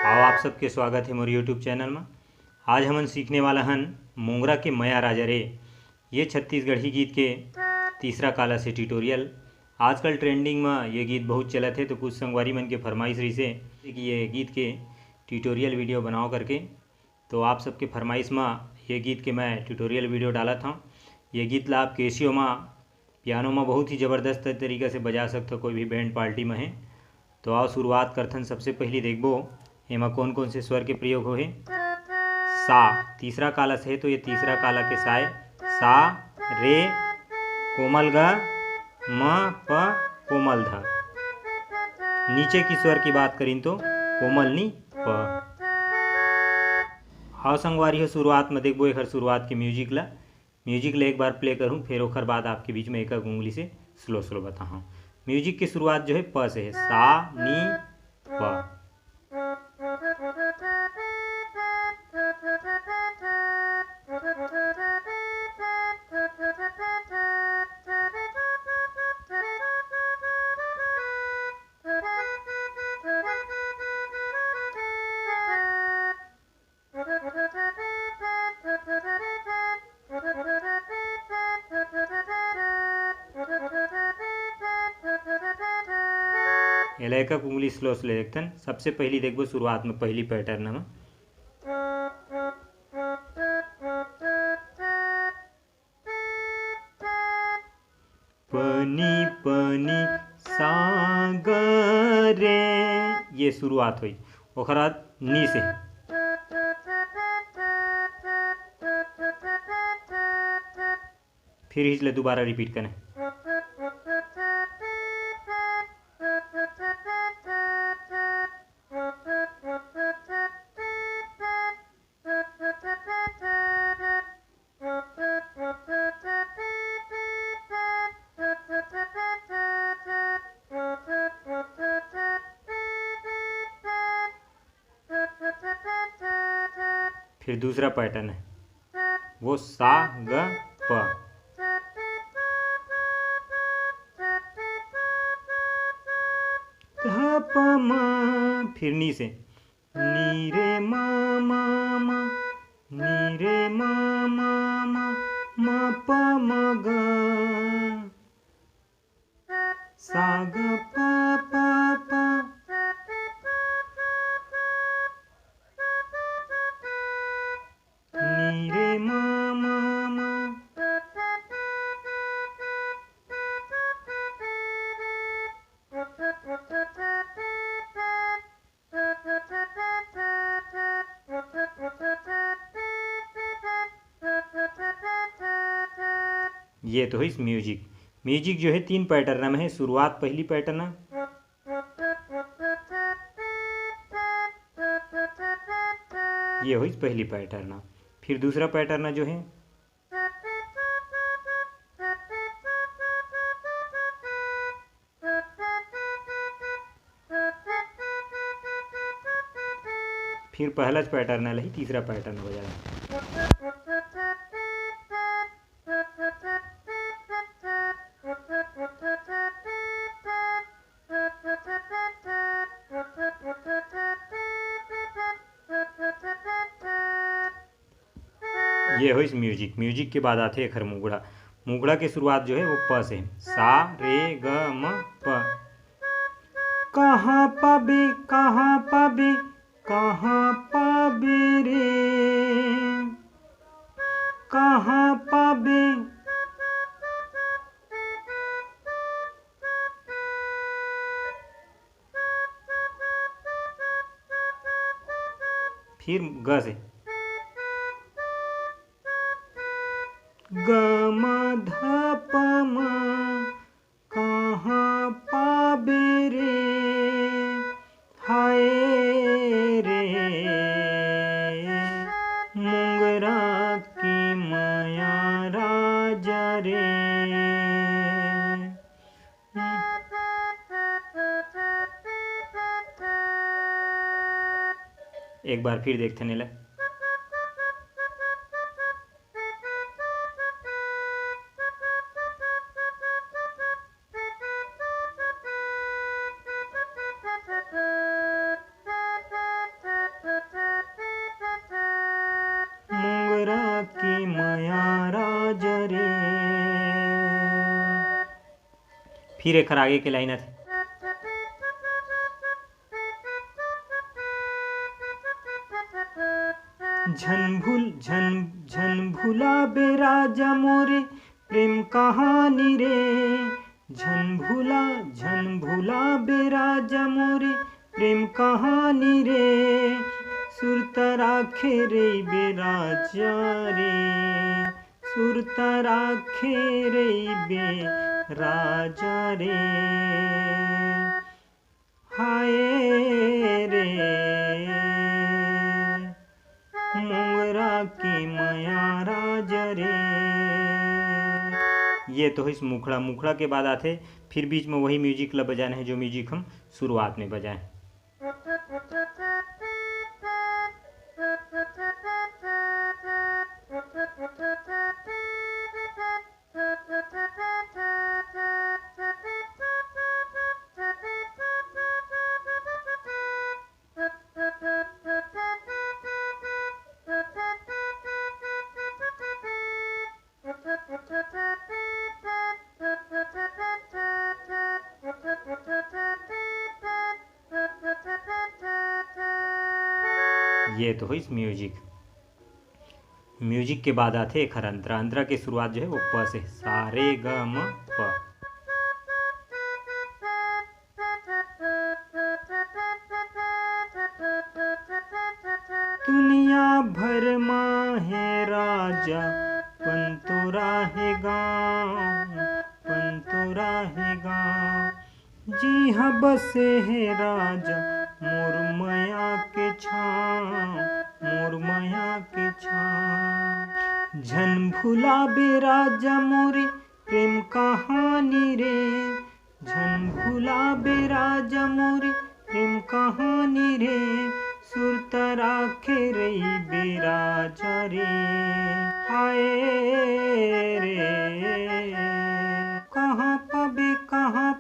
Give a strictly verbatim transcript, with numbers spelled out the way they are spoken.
आओ, आप सबके स्वागत हे मोर YouTube चैनल म। आज हमन सीखने वाला हन मोंगरा के मया राजा रे। ये छत्तीसगढ़ी गीत के तीसरा कालस हे ट्यूटोरियल। आजकल ट्रेंडिंग म ये गीत बहुत चलत हे, तो कुछ संगवारी मन के फरमाइश रहिसे कि ये गीत के ट्यूटोरियल वीडियो बनाओ करके। तो आप सबके फरमाइश म ये गीत के मैं ट्यूटोरियल वीडियो डालत हौं। ये गीत ला आप कैसियो म, पियानो म बहुत ही ज़बरदस्त तरीका से बजा सकथो, कोई भी बैंड पार्टी म हे। तो आओ, शुरुआत करथन। सबसे पहली देखबो एमा कौन कौन से स्वर के प्रयोग होहे। सा, तीसरा कालस हे, तो ये तीसरा काला के सा ए। सा, रे, कोमल ग, म, प, कोमल ध। नीचे की स्वर की बात करिन तो कोमल नी, प। आओ संगवारी हो, शुरुआत में देखबो एकर शुरुआत के म्यूजिक ला। म्यूजिक ला एक बार प्ले करूँ, फिर ओकर बाद आपके बीच में एक एक उंगली से स्लो स्लो बताहूँ। म्यूजिक की शुरुआत जो है प से है, सा, नी, प। एला एक एक उंगली स्लो स्लो देखथन। सबसे पहली देखबो शुरुआत में पहली पैटर्न में पनी पनी सागरे, ये शुरुआत हुई। ओकर बाद नी से फिर हिच ले दोबारा रिपीट करें। फिर दूसरा पैटर्न है वो सा ग प। ध प म, फिर नी से नी रे म म म, नी रे म म म, म प म ग। सा ग प प प। नी रे म म म। ये तो होइस म्यूजिक। म्यूजिक जो है तीन पैटर्न में है। शुरुआत पहली पैटर्न, ये होइस पहली पैटर्न। फिर दूसरा पैटर्न जो है, फिर पहला पैटर्न है, तीसरा पैटर्न हो जाएगा। ये होइस म्यूजिक। म्यूजिक के बाद आथे एखर मुगड़ा। मुगड़ा के शुरुआत जो है वो प से, सा रे ग म प। कहाँ पाबे, कहाँ पाबे, कहाँ पाबे रे, कहाँ पाबे। फिर ग से ग म ध प म, कहाँ पाबे रे, हाय रे, मुंगरा के मया राजा रे। एक बार फिर देखथन एला। फिर एखर आगे के लाइन आथे। झन भूल झन झन भुलाबे राजा मोरे प्रेम कहानी रे। झन भुला झन भुलाबे राजा मोरे प्रेम कहानी रे। सुरता राखे रहिबे राजा रे, सुरता राखे रहिबे राजा रे। हाय रे मोंगरा के मया राजा रे। ये तो होइस मुखड़ा। मुखड़ा के बाद आथे फिर बीच में वही म्यूजिक ला बजाना है जो म्यूजिक हम शुरुआत में बजाए। ये तो होइस म्यूजिक। म्यूजिक के बाद आथे एखर अंतरा। अंतरा के शुरुआत जो है वो प से, सा रे ग म प। दुनिया भर मा हे राजा पंतोरा हे गाँव, पंतोरा हे गाँव। जिहाँ बसे हे राजा मोर मया के छाँव, मोर मया के छाँव। झन भुलाबे राजा मोरे प्रेम कहानी रे, झन भुलाबे राजा मोरे प्रेम कहानी रे। सुरता राखे रहिबे राजा रे। हाय रे, कहाँ पाबे, कहाँ